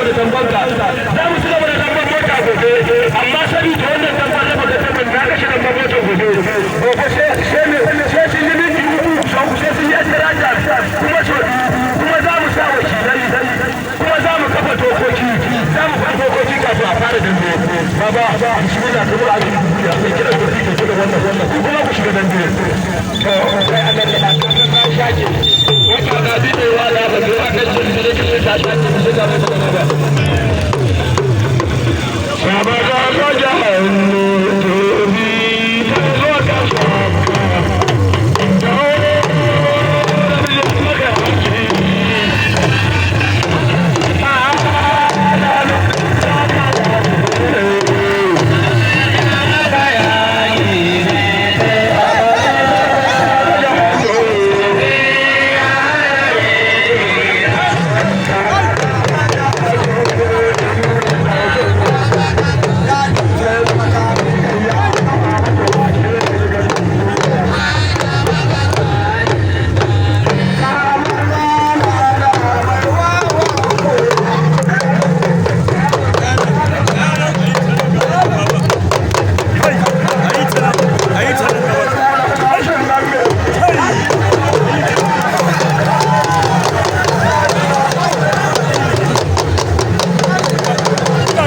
gaba da dambanka. Za mu ci gaba da damban mota gobe, amma saboda wannan damban raba gaddamar, na kashe damban mota gobe. Gobe sai ne sai sun yi minti 3 sau, sai sun yi esirata kuma sau biyu. Kuma za mu sa wakilai, kuma za mu kafa dokoki, za mu kafa dokoki kafin a fara dambe. Baba, bismillah, kuma a yi duniya mai kiran da fike da wannan kuma ku shiga dambe. To kai, Allah da ka san na shake wata na bi ne wala ba zo akan jirgin da ke ta shake su ga mai magana ba. Baba, ga ga hannu tobi ta zo ka shaka.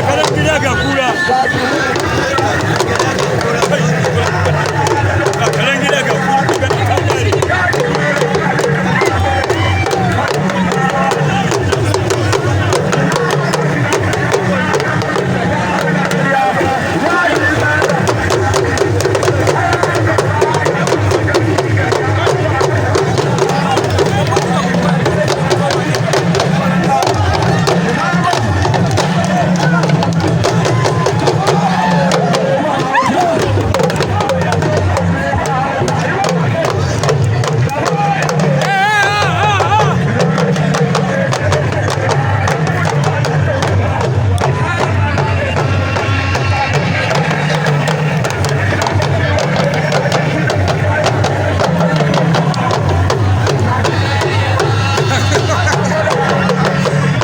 Karen gida ga kura. Ga karen gida ga kura.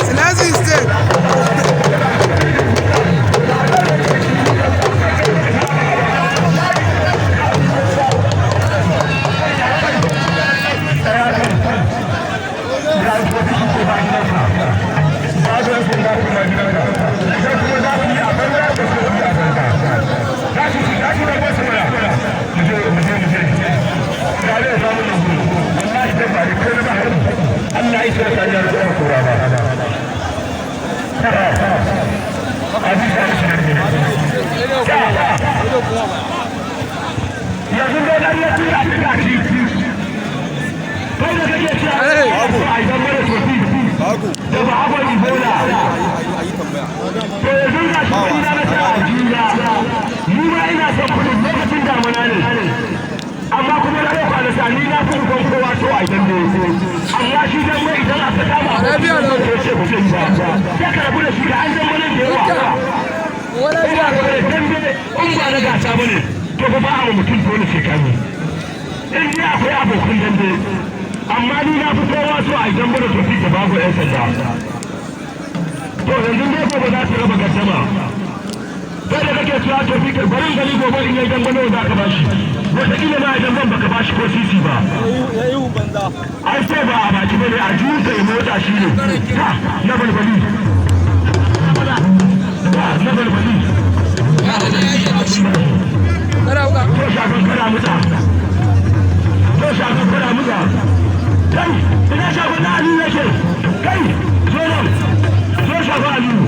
Selassie is dead. Allah ya sa ya rubuta kura ba. Yanzu dai dan ya tura tura shi. Kai da kake cewa a idan mara tofi da ba haɓar Ebola. To yanzu ga shi kuɗi na ta Aljiya. Ni ma ina son kuɗin, lokacin damuna ne. Amma kuma na ɗauka da sani na fi uban kowa so a dambe. Amma shi dambe idan aka kama Lafiya lau. ko ce ba zai yi ba. Sai ka rabu da shi da an dambe nan da yawa. Wala Ina da dambe in ba na gasa bane, to fa ba a mutum dole sai ka yi. In dai akwai abokan dambe, amma ni na fi kowa so a dambe da tofi da babu yan sanda. To yanzu dai gobe za su raba gaddama. Kai da kake cewa tofi kai, barin gani gobe in yi dambe nawa za ka bashi. Wataƙila ma idan ban baka bashi ko sisi ba. Ai sai ba a baki bane, a juka ya motsa shi ne. Ha, na balbali. Ha, na balbali. Kada wuka. To shagon kada mutsa. To shagon kada mutsa. Kai, ina shagon na Aliyu yake? Kai, zo nan. Zo shagon Aliyu.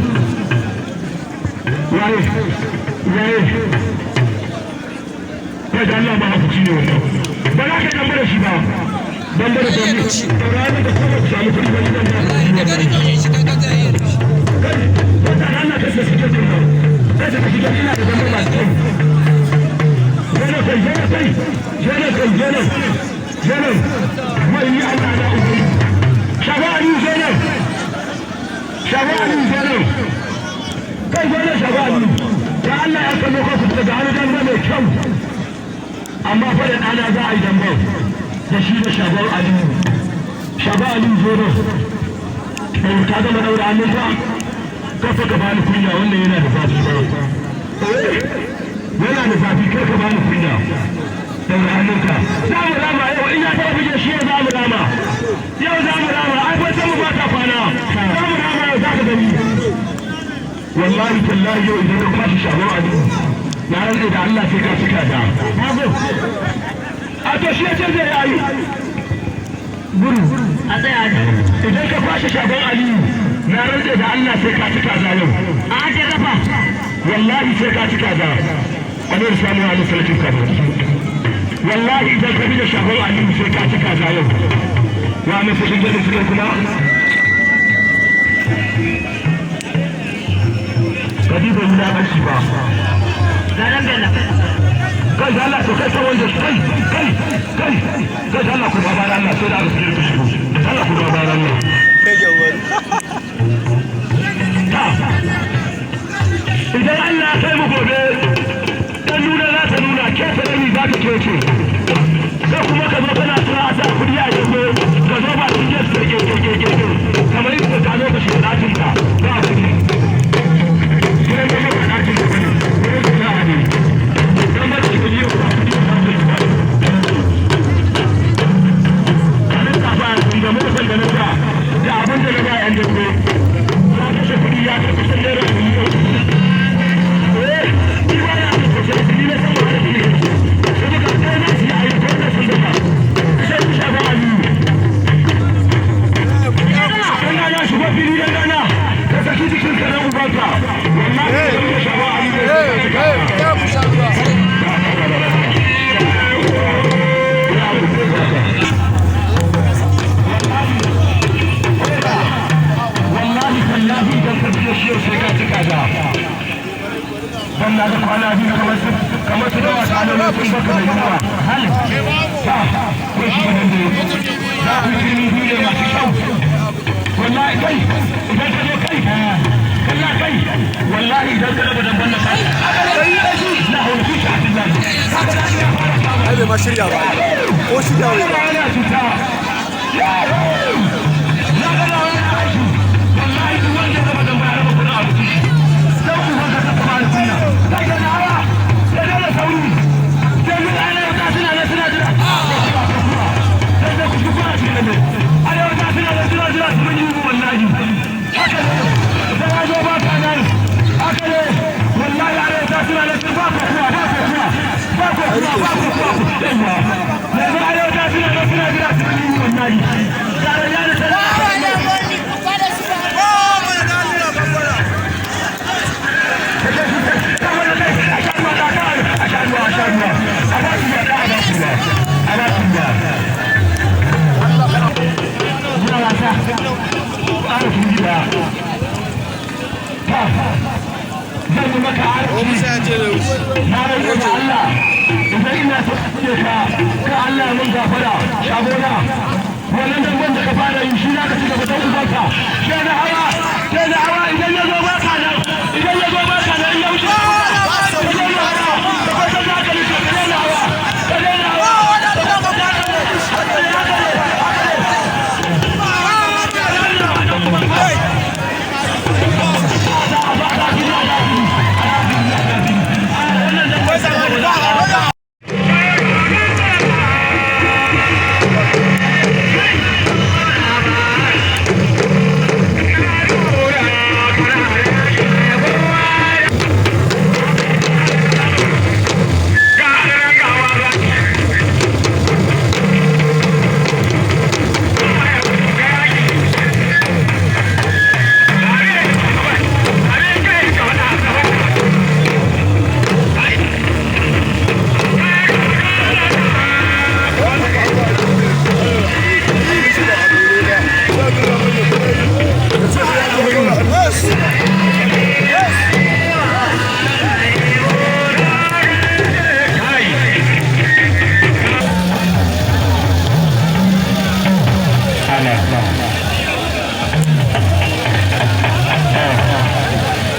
Waye, waye. Kai da Allah ba ku ne wannan. Ba za ka damba da shi ba. Damba da shi. Ranar da kuma ku samu kuɗi wani damba da shi. Kai, wata rana ka sai suke jin nan. Sai suka shiga ina da damba masu kyau. Jana kai, jana kai, jana kai, jana, jana. Wai ni Allah na uku. Shafa Aliyu jana. Shafa Aliyu jana. Kai jana shafa Aliyu. Da Allah ya kallo ka fita da hannu damba mai kyau. Amma fa da ɗana za a yi damban. Da shi da shagon Aliyu. Shafa Aliyu zo nan. Ka gama ɗaura hannun ka? Kafa ka bani kunya, wannan yana da zafi ba, yana da zafi. Kar ka bani kunya. Daura hannunka, za mu rama yau. In ya taɓa buge shi, yau za mu rama, yau za mu rama. Ai ba mu ba ta kwana, za mu rama yau, za ka gani. Wallahi tallahi, yau idan ka kwashi shagon Ali, na rantse da Allah sai ka cika da a to shi ya ce zai yi Guru a tsaya. Idan ka kwashe shagon Aliyu, na rantse da Allah sai ka cika za yau. A aje kafa. Wallahi sai ka cika za wani da samu wani sarkin ka. Wallahi idan ka bi da shagon Aliyu, sai ka cika za yau. Wa mai fushin jirgin suke kuma Kadi bai yi labarci ba. Ga dan bella. Kai da Allah, to kai san wanda kai kai kai kai da Allah, ku ba da Allah, sai da aka ku shigo. Allah, ku ba da Allah. Ta idan Allah ya kai mu gobe, dan nuna za ta nuna, kece rami za ta kece. Sai kuma ka zo kana tura a sa kudi a yanzu, ka zo ba su je su ke ke ke ke kamar yadda ka zo ka shiga ɗakin ka ba kudi. Gidan da ba ɗakin ka bane, wurin sana'a ne. Dan ba ki kudi ba, kudi ba su ba. Kanin kafa da motar da na sa da abin da na ba yan dabbe ya kashe kudi, ya kai kusan ₦1,000,000. Eh, ni ba ya kashe ni na san wani ne. Sai ka kai na shi ayi ko da sun gama. Sai ku shafa Aliyu. Dan gana, shigo fili, dan gana. Ka saki jikin ka na ubanka. Wallahi ka shafa Aliyu. Ya ku sha ruwa. Wallahi tallahi, idan ka biyo shi yau, sai ka cika da dan na ga kwana biyu kamar su dawa ta nan sun baka mai yawa halin ta ko shi nan da za ku yi biyu ne masu kyau. Wallahi kai, idan ka zo kai kalla kai, wallahi idan ka raba damban na kai na haula fi sha'atillahi, kaga da ya fara kama. Ai bai ma shirya ba, ko shirya bai ba. Yana cuta. Na ga da wani aiki. Wallahi duk wanda ya raba damba ya raba kudin abu. Dan uban ka saka ba kunya. Kai ga nawa. Sai da sauri. Sai mun ana wata suna nan suna jira. Sai da ku shigo a cikin nan. Ana wata suna nan suna jira su mun yi wallahi. Haka ne. Sai ya zo ba ka nan. Haka ne. Wallahi ana wata suna nan sun ba ku kuwa, ba ku kuwa. Ba ku kuwa, ba ku kuwa. Yawwa. Yanzu ana wata suna nan suna jira su mun yi wallahi. Tare da tare. Muna wasa. Zan yi maka aiki. Sai ce da wuce. Na rage da Allah, idan ina so ce ka ka Allah mun gafara. Shagona, wannan dangon da ka fara yi, shi za ka ci gaba, don ubanka. Ke na hawa, ke na hawa. Idan ya zo baka nan, idan ya zo baka nan, ya wuce, idan ya hawa ka kwata za ka rike. Ka daina hawa, ka daina hawa. Haka ne, haka ne, haka ne.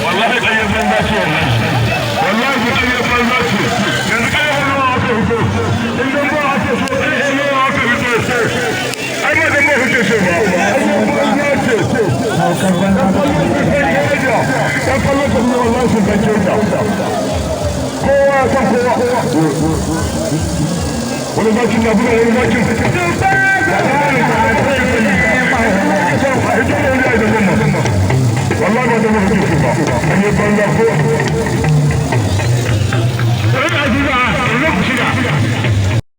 Wallahi ƙaryar banza ce, wallahi wallahi ƙaryar banza ce. Yanzu ƙaryar nawa aka fito? In dan ba ake so, ƙaryar nawa aka fito? Ai ba dan ba kuke so ba, ƙaryar banza ce. Shagon sun san keta. Kowa ya san kowa. Wani zakin na buga wani zakin. Wallahi ba ta muka kike ba. An yi banza ko.